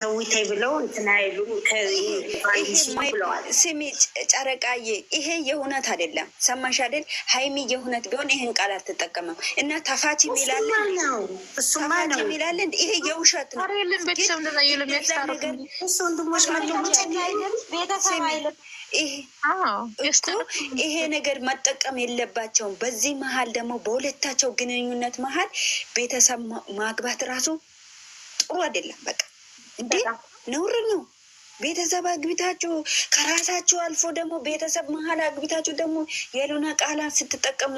ተይ ብለው እንትን አይሉም ብለዋል። ስሚ ጨረቃዬ፣ ይሄ የእውነት አይደለም። ሰማሽ አይደል? ሀይሚ የእውነት ቢሆን ይህን ቃል አትጠቀምም። እና ተፋች የሚላለ እሱማ ተፋች ነው። የሚላለ ይሄ የውሸት ነው። የለም ቤተሰብ እንደዛ እያሉ የሚያስታርቁ እሱ ወንድሞች ቤተሰብ አይልም። ይሄ እኮ ይሄ ነገር መጠቀም የለባቸውም። በዚህ መሀል ደግሞ በሁለታቸው ግንኙነት መሀል ቤተሰብ ማግባት ራሱ ጥሩ አይደለም። በቃ እንዴ ነውር ነው። ቤተሰብ አግብታችሁ ከራሳችሁ አልፎ ደግሞ ቤተሰብ መሀል አግብታችሁ ደግሞ ያልሆነ ቃላት ስትጠቀሙ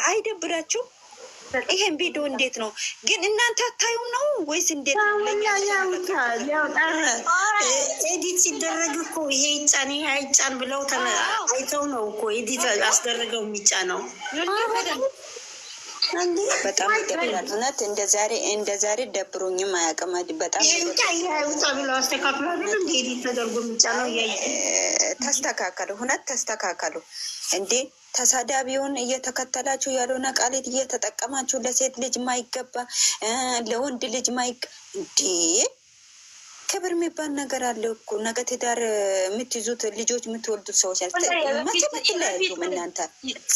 አይደብራችሁ? ይሄን ቪዲዮ እንዴት ነው ግን እናንተ አታዩም ነው ወይስ እንዴት ነው? ለእኛ Edit ሲደረግ እኮ ይሄ ይጫን ይሄ አይጫን ብለው አይተው ነው እኮ edit አስደረገው የሚጫነው። በጣም ይደብራል። እውነት እንደ ዛሬ እንደ ዛሬ ደብሮኝም አያውቅም። በጣም ይሄ ይውጣ ይሄ አይውጣ ብለው አስተካክሎ አይደል እንደ edit ተደርጎ የሚጫነው እያየ ተስተካከሉ፣ እውነት ተስተካከሉ። እንዴ ተሳዳቢውን እየተከተላችሁ ያልሆነ ቃሌት እየተጠቀማችሁ ለሴት ልጅ ማይገባ ለወንድ ልጅ ማይገ እንዴ ክብር የሚባል ነገር አለ እኮ። ነገ ትዳር የምትይዙት ልጆች የምትወልዱት ሰዎች መቼም አትለያዩም። እናንተ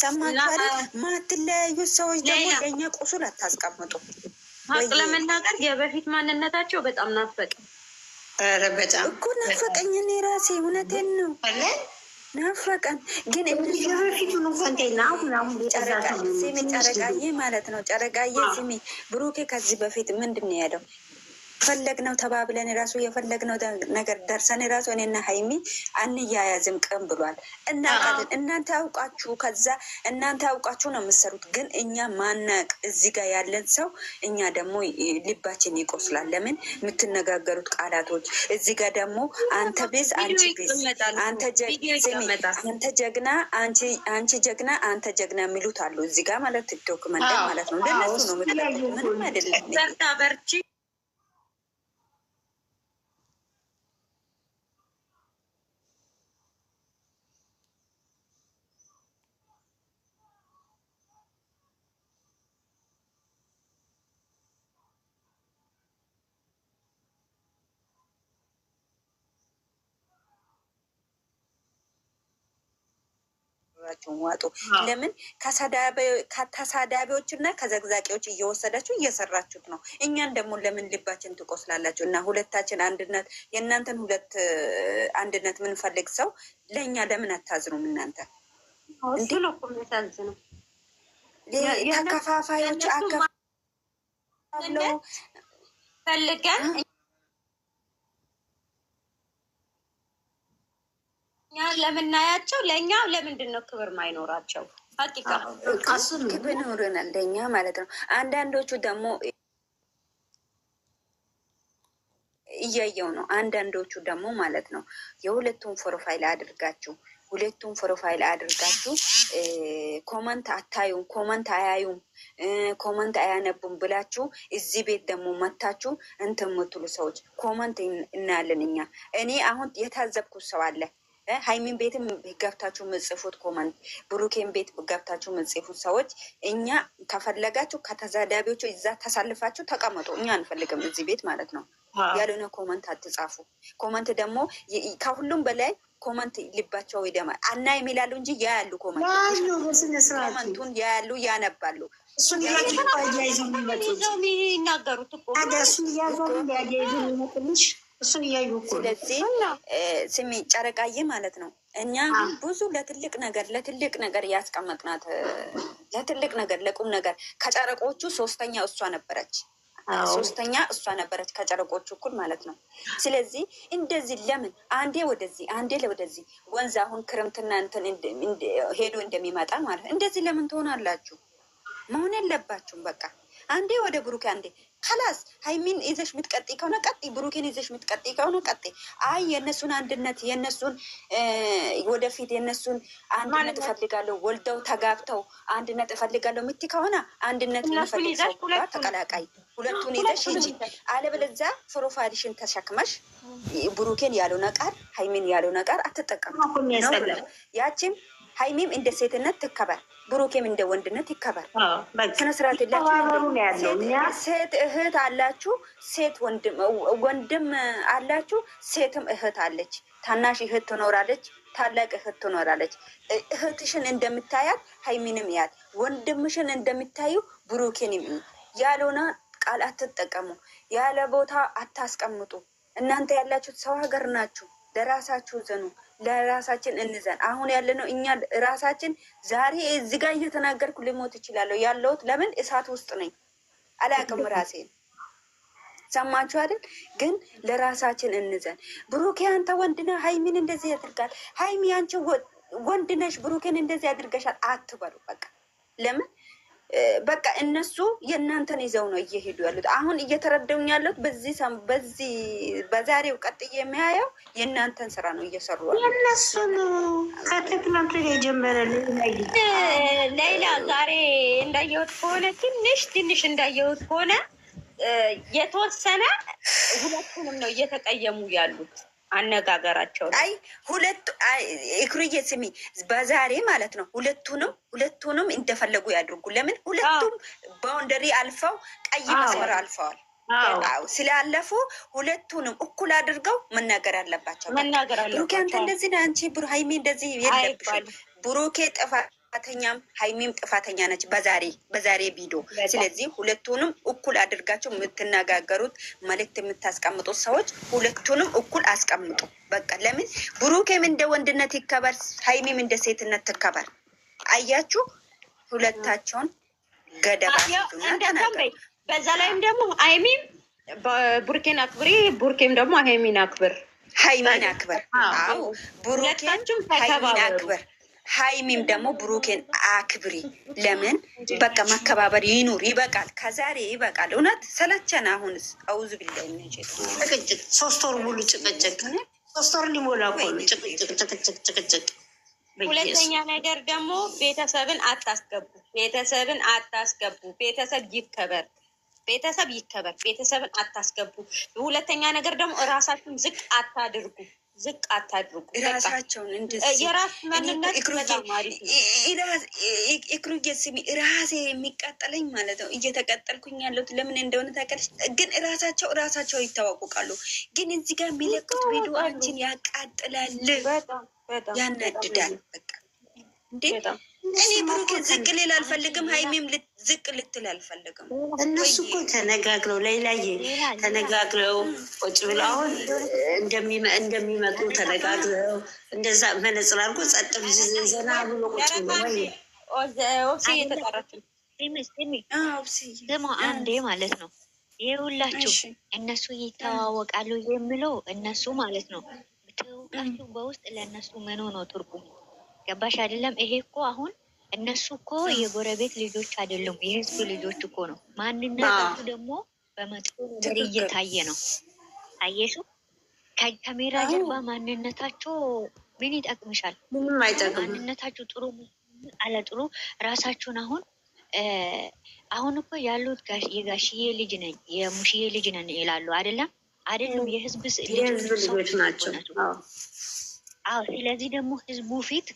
ሰማችሁ አይደል? ማትለያዩት ሰዎች ደግሞ ለእኛ ቁስል አታስቀምጡ። ሀቅ ለመናገር የበፊት ማንነታቸው በጣም ናፈቀ። ኧረ በጣም እኮ ናፈቀኝ። እኔ ራሴ እውነቴን ነው ናፈቀን። ግን የበፊቱን እንኳን ተይና አሁን አሁን ጨረቃ ስሚ፣ ጨረቃዬ ማለት ነው። ጨረቃዬ ስሚ፣ ብሩኬ ከዚህ በፊት ምንድን ነው ያለው? የፈለግነው ተባብለን ራሱ የፈለግነው ነገር ደርሰን ራሱ እኔና ሀይሚ አንያያዝም ቅም ብሏል። እናውቃለን። እናንተ አውቃችሁ ከዛ እናንተ አውቃችሁ ነው የምትሰሩት። ግን እኛ ማናቅ እዚህ ጋር ያለን ሰው እኛ ደግሞ ልባችን ይቆስላል። ለምን የምትነጋገሩት ቃላቶች እዚህ ጋር ደግሞ አንተ ቤዝ አንቺ ቤዝ አንተ አንተ ጀግና አንቺ ጀግና አንተ ጀግና የሚሉት አሉ እዚህ ጋር ማለት ቲክቶክ መንደር ማለት ነው። ለነሱ ነው የምትለቁት፣ ምንም አይደለም። በርታ በርቺ። ቸውን ዋጡ። ለምን ከተሳዳቢዎች እና ከዘግዛቂዎች እየወሰዳችሁ እየሰራችሁት ነው። እኛን ደግሞ ለምን ልባችን ትቆስላላችሁ? እና ሁለታችን አንድነት የእናንተን ሁለት አንድነት ምንፈልግ ሰው ለእኛ ለምን አታዝኑም? እናንተ እሱ ነው እኮ የሚያሳዝነው። ተከፋፋዮች አከፋፍለው ፈልገን እኛ ለምናያቸው ለእኛ ለምንድን ነው ክብር ማይኖራቸው? ሀቂቃ ክብር ይኖረናል ለእኛ ማለት ነው። አንዳንዶቹ ደግሞ እያየው ነው። አንዳንዶቹ ደግሞ ማለት ነው የሁለቱን profile አድርጋችሁ ሁለቱን profile አድርጋችሁ comment አታዩም፣ comment አያዩም፣ comment አያነቡም ብላችሁ እዚህ ቤት ደግሞ መታችሁ እንትን የምትሉ ሰዎች comment እናያለን እኛ። እኔ አሁን የታዘብኩት ሰው አለ። ሀይሚን ቤትም ገብታችሁ ምጽፉት comment፣ ብሩኬን ቤት ገብታችሁ ምጽፉት ሰዎች እኛ ከፈለጋችሁ ከተሳዳቢዎቹ እዛ ተሳልፋችሁ ተቀመጡ። እኛ አንፈልግም እዚህ ቤት ማለት ነው። ያልሆነ comment አትጻፉ። Comment ደግሞ ከሁሉም በላይ comment ልባቸው ይደማል። አና የሚላሉ እንጂ ያያሉ፣ comment comment ኡን ያያሉ፣ ያነባሉ። እሱን እያዩ አያይዘው የሚመጡት ይዘው የሚናገሩት እኮ ታዲያ እሱን እያዩ አያይዘው የሚመጡልሽ እሱን እያዩ እኮ ነው። ስለዚህ ስሚ ጨረቃዬ ማለት ነው እኛ ብዙ ለትልቅ ነገር ለትልቅ ነገር ያስቀመጥናት ለትልቅ ነገር ለቁም ነገር ከጨረቆቹ ሶስተኛ እሷ ነበረች። ሶስተኛ እሷ ነበረች ከጨረቆቹ እኩል ማለት ነው። ስለዚህ እንደዚህ ለምን አንዴ ወደዚህ አንዴ ለወደዚህ ወንዝ አሁን ክረምትና እንትን ሄዶ እንደሚመጣ ማለት ነው። እንደዚህ ለምን ትሆናላችሁ? መሆን የለባችሁም። በቃ አንዴ ወደ ብሩኬ አንዴ خلاص ሀይሚን ይዘሽ የምትቀጥይ ከሆነ ቀጥይ፣ ብሩኬን ይዘሽ የምትቀጥይ ከሆነ ቀጥይ። አይ የእነሱን አንድነት የእነሱን ወደፊት የእነሱን አንድነት እፈልጋለሁ ወልደው ተጋብተው አንድነት እፈልጋለሁ የምትይ ከሆነ አንድነት የምፈልግ ሰው ጋር ተቀላቃይ፣ ሁለቱን ይዘሽ ሂጂ። አለበለዚያ profile ሽን ተሸክመሽ ብሩኬን ያልሆነ ቃል ሀይሚን ያልሆነ ቃል አትጠቀም። ያቺም ሀይሚም እንደ ሴትነት ትከበር፣ ብሩኬም እንደ ወንድነት ይከበር። ስነ ስርዓት ተባበሩ ነው ያለው። እኛ ሴት እህት አላችሁ፣ ሴት ወንድም አላችሁ፣ ሴትም እህት አለች። ታናሽ እህት ትኖራለች፣ ታላቅ እህት ትኖራለች። እህትሽን እንደምታያት ሀይሚንም ያት፣ ወንድምሽን እንደምታዩ ብሩኬንም እዩ። ያልሆነ ቃል አትጠቀሙ፣ ያለ ቦታ አታስቀምጡ። እናንተ ያላችሁት ሰው ሀገር ናችሁ። ለራሳችሁ ዘኑ፣ ለራሳችን እንዘን። አሁን ያለነው እኛ ራሳችን ዛሬ እዚህ ጋር እየተናገርኩ ልሞት እችላለሁ። ያለሁት ለምን እሳት ውስጥ ነኝ፣ አላቅም ራሴን። ሰማችሁ አይደል? ግን ለራሳችን እንዘን። ብሩኬ አንተ ወንድ ነህ፣ ሀይሚን እንደዚህ ያደርጋል። ሀይሚ አንቺ ወንድ ነሽ፣ ብሩኬን እንደዚህ ያድርገሻል አትበሉ። በቃ ለምን በቃ እነሱ የእናንተን ይዘው ነው እየሄዱ ያሉት። አሁን እየተረደውኝ ያሉት በዚህ በዛሬው ቀጥዬ የሚያየው የእናንተን ስራ ነው እየሰሩ ያሉት። የእነሱን ከትናንት የጀመረ ሌላ ዛሬ እንዳየሁት ከሆነ ትንሽ ትንሽ እንዳየሁት ከሆነ የተወሰነ ሁለቱንም ነው እየተቀየሙ ያሉት አነጋገራቸው። አይ ሁለቱ እክሩዬ ስሚ፣ በዛሬ ማለት ነው ሁለቱንም እንደፈለጉ ያድርጉ። ለምን ሁለቱም boundary አልፈው ቀይ መስመር አልፈዋል። አዎ ስላለፉ ሁለቱንም እኩል አድርገው መናገር አለባቸው። መናገር ብሩኬ አንተ እንደዚህ ነህ፣ አንቺ ሀይሚ እንደዚህ የለብሽም። ብሩኬ ጥፋተኛም ሀይሚም ጥፋተኛ ነች በዛሬ ቪዲዮ። ስለዚህ ሁለቱንም እኩል አድርጋቸው የምትነጋገሩት መልእክት የምታስቀምጡት ሰዎች ሁለቱንም እኩል አስቀምጡ። በቃ ለምን ብሩኬም እንደ ወንድነት ይከበር፣ ሀይሚም እንደ ሴትነት ትከበር። አያችሁ፣ ሁለታቸውን ገደባ ተናገሩ። በዛ ላይም ደግሞ ሀይሚም ቡርኬን አክብሪ፣ ቡርኬም ደግሞ ሀይሚን አክብር፣ ሀይሚን አክብር። አዎ ብሩኬን ሀይሚን አክብር፣ ሀይሚም ደግሞ ብሩኬን አክብሪ። ለምን በቃ መከባበር ይኑር። ይበቃል፣ ከዛሬ ይበቃል። እውነት ሰለቸን። አሁንስ አውዙ ቢላይ ጭቅጭቅ፣ 3 ወር ሙሉ ጭቅጭቅ፣ 3 ወር ሊሞላ እኮ ነው። ጭቅጭቅ ጭቅጭቅ ጭቅጭቅ። ሁለተኛ ነገር ደግሞ ቤተሰብን አታስገቡ፣ ቤተሰብን አታስገቡ። ቤተሰብ ይከበር፣ ቤተሰብ ይከበር። ቤተሰብን አታስገቡ። ሁለተኛ ነገር ደግሞ እራሳችሁን ዝቅ አታድርጉ፣ ዝቅ አታድርጉ። ራሳቸውን እንደዚህ የራስ ማንነት በጣም አሪፍ ነው። እክሩዬ ስሚ፣ ራሴ የሚቃጠለኝ ማለት ነው እየተቃጠልኩኝ ያለሁት ለምን እንደሆነ ታውቂያለሽ? ግን ራሳቸው ይታወቁቃሉ። ግን እዚህ ጋር የሚለቁት ቪዲዮ አንቺን ያቃጥላል፣ ያናድዳል። በቃ እንዴ እኔ ብሩኬ ዝቅ ልል አልፈልግም፣ ሀይሚም ዝቅ ልትል አልፈልግም። እነሱ እኮ ተነጋግረው ሌላዬ ተነጋግረው ቁጭ ብለው አሁን እንደሚመጡ ተነጋግረው እንደዛ መነጽር አድርጎ ጸጥ ዘና ብሎ ቁጭ ብሎ ስሙ አንዴ ማለት ነው። ይሄ ሁላችሁ እነሱ ይተዋወቃሉ የሚለው እነሱ ማለት ነው። ትውቃችሁ በውስጥ ለእነሱ ምኑ ነው ትርጉሙ? ገባሽ አይደለም? ይሄ እኮ አሁን እነሱ እኮ የጎረቤት ልጆች አይደሉም፣ የህዝብ ልጆች እኮ ነው። ማንነታችሁ ደግሞ በመጥፎ ነገር እየታየ ነው። አየሽው? ከካሜራ ጀርባ ማንነታቸው ምን ይጠቅምሻል? ምንም አይጠቅም። ማንነታችሁ ጥሩ አለ ጥሩ ራሳችሁን አሁን አሁን እኮ ያሉት የጋሽዬ ልጅ ነኝ የሙሽዬ ልጅ ነን ይላሉ አይደለም? አይደሉም። የህዝብ ልጆች ናቸው። አዎ። ስለዚህ ደግሞ ህዝቡ ፊት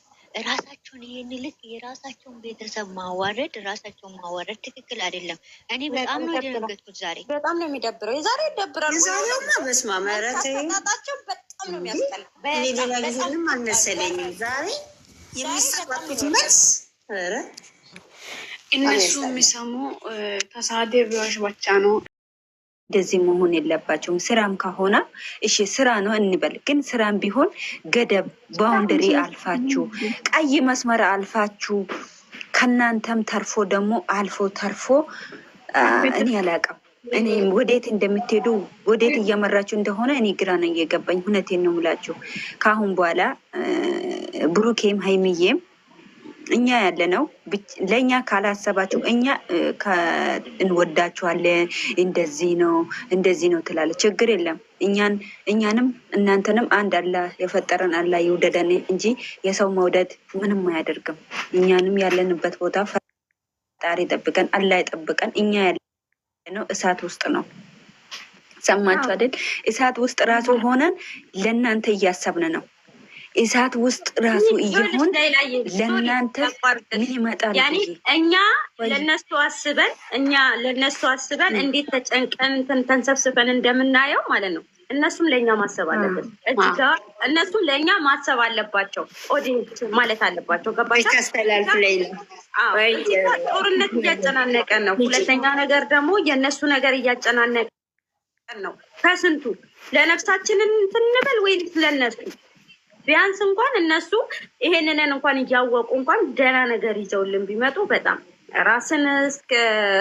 ራሳቸውን ይሄን ልክ የራሳቸውን ቤተሰብ ማዋረድ ራሳቸውን ማዋረድ ትክክል አይደለም። እኔ በጣም ነው የደነገጥኩት ዛሬ። በጣም ነው የሚደብረው። የዛሬ ይደብራል። የዛሬውማ በስመ አብ ኧረ ተይ፣ አመጣጣቸው በጣም ነው የሚያስጠላ። እኔ ሌላ ጊዜ ምንም አልመሰለኝም። ዛሬ የሚሰጡት መልስ ኧረ እነሱ የሚሰሙ ተሳዳቢዎች ብቻ ነው። እንደዚህ መሆን የለባቸውም። ስራም ከሆነ እሺ ስራ ነው እንበል፣ ግን ስራም ቢሆን ገደብ boundary አልፋችሁ ቀይ መስመር አልፋችሁ ከናንተም ተርፎ ደግሞ አልፎ ተርፎ እኔ አላውቅም። እኔ ወዴት እንደምትሄዱ ወዴት እየመራችሁ እንደሆነ እኔ ግራ ነው እየገባኝ። እውነቴን ነው የምላችሁ። ከአሁን በኋላ ብሩኬም ሀይሚዬም እኛ ያለ ነው ለእኛ ካላሰባችሁ እኛ እንወዳችኋለን፣ እንደዚህ ነው እንደዚህ ነው ትላለች። ችግር የለም እኛንም እናንተንም አንድ አላህ የፈጠረን አላህ ይውደደን እንጂ የሰው መውደድ ምንም አያደርግም። እኛንም ያለንበት ቦታ ፈጣሪ ይጠብቀን፣ አላህ ይጠብቀን። እኛ ያለ ነው እሳት ውስጥ ነው። ሰማችሁ አይደል? እሳት ውስጥ ራሱ ሆነን ለእናንተ እያሰብን ነው። እሳት ውስጥ ራሱ እየሆን ለእናንተ ምን ይመጣል? ያኔ እኛ ለነሱ አስበን እኛ ለነሱ አስበን እንዴት ተጨንቀን ተንሰብስበን እንደምናየው ማለት ነው። እነሱም ለእኛ ማሰብ አለበት። እዚህ ጋር እነሱም ለእኛ ማሰብ አለባቸው። Audience ማለት አለባቸው። ገባሽ? ጦርነት እያጨናነቀን ነው። ሁለተኛ ነገር ደግሞ የእነሱ ነገር እያጨናነቀን ነው። ከስንቱ ለነፍሳችንን እንትን እንበል ወይንስ ለእነሱ? ቢያንስ እንኳን እነሱ ይሄንን እንኳን እያወቁ እንኳን ደህና ነገር ይዘውልን ቢመጡ በጣም ራስን እስከ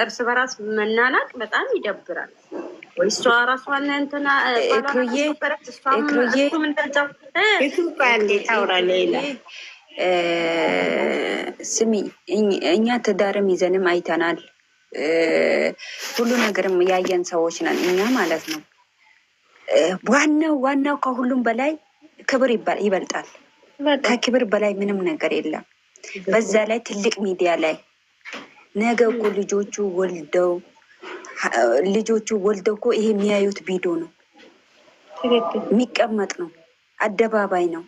እርስ በራስ መናናቅ በጣም ይደብራል። ወይ እሷ ራሷን እንትና ስሚ፣ እኛ ትዳርም ይዘንም አይተናል። ሁሉ ነገርም ያየን ሰዎች ነን እኛ ማለት ነው። ዋናው ዋናው ከሁሉም በላይ ክብር ይበልጣል። ከክብር በላይ ምንም ነገር የለም። በዛ ላይ ትልቅ ሚዲያ ላይ ነገ እኮ ልጆቹ ወልደው እኮ ይሄ የሚያዩት ቪዲዮ ነው፣ የሚቀመጥ ነው፣ አደባባይ ነው።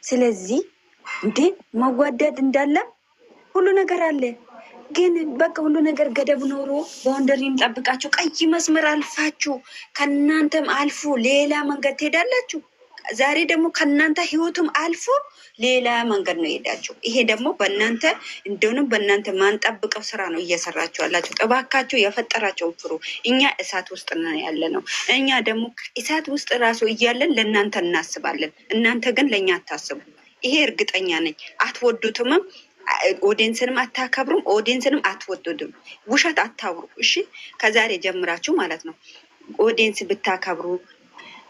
ስለዚህ እንዴ መዋደድ እንዳለ ሁሉ ነገር አለ። ግን በቃ ሁሉ ነገር ገደብ ኖሮ boundary ን ጠብቃችሁ ቀይ መስመር አልፋችሁ ከእናንተም አልፎ ሌላ መንገድ ትሄዳላችሁ። ዛሬ ደግሞ ከእናንተ ህይወቱም አልፎ ሌላ መንገድ ነው የሄዳችሁ። ይሄ ደግሞ በእናንተ እንደሆንም በእናንተ ማንጠብቀው ስራ ነው እየሰራችሁ ያላችሁ። እባካችሁ የፈጠራቸውን ፍሩ። እኛ እሳት ውስጥ ነው ያለ ነው። እኛ ደግሞ እሳት ውስጥ ራሱ እያለን ለእናንተ እናስባለን። እናንተ ግን ለእኛ አታስቡ። ይሄ እርግጠኛ ነኝ። አትወዱትምም፣ audience ንም አታከብሩም፣ audience ንም አትወዱትም። ውሸት አታውሩ። እሺ፣ ከዛሬ ጀምራችሁ ማለት ነው audience ብታከብሩ፣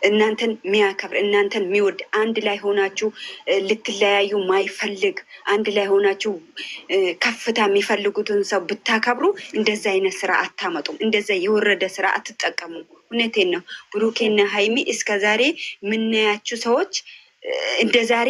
እናንተን የሚያከብር፣ እናንተን የሚወድ፣ አንድ ላይ ሆናችሁ ልትለያዩ ማይፈልግ፣ አንድ ላይ ሆናችሁ ከፍታ የሚፈልጉትን ሰው ብታከብሩ እንደዛ አይነት ስራ አታመጡም። እንደዛ የወረደ ስራ አትጠቀሙም። እውነቴን ነው። ብሩኬና ሀይሚ እስከ ዛሬ የምናያችሁ ሰዎች እንደ ዛሬ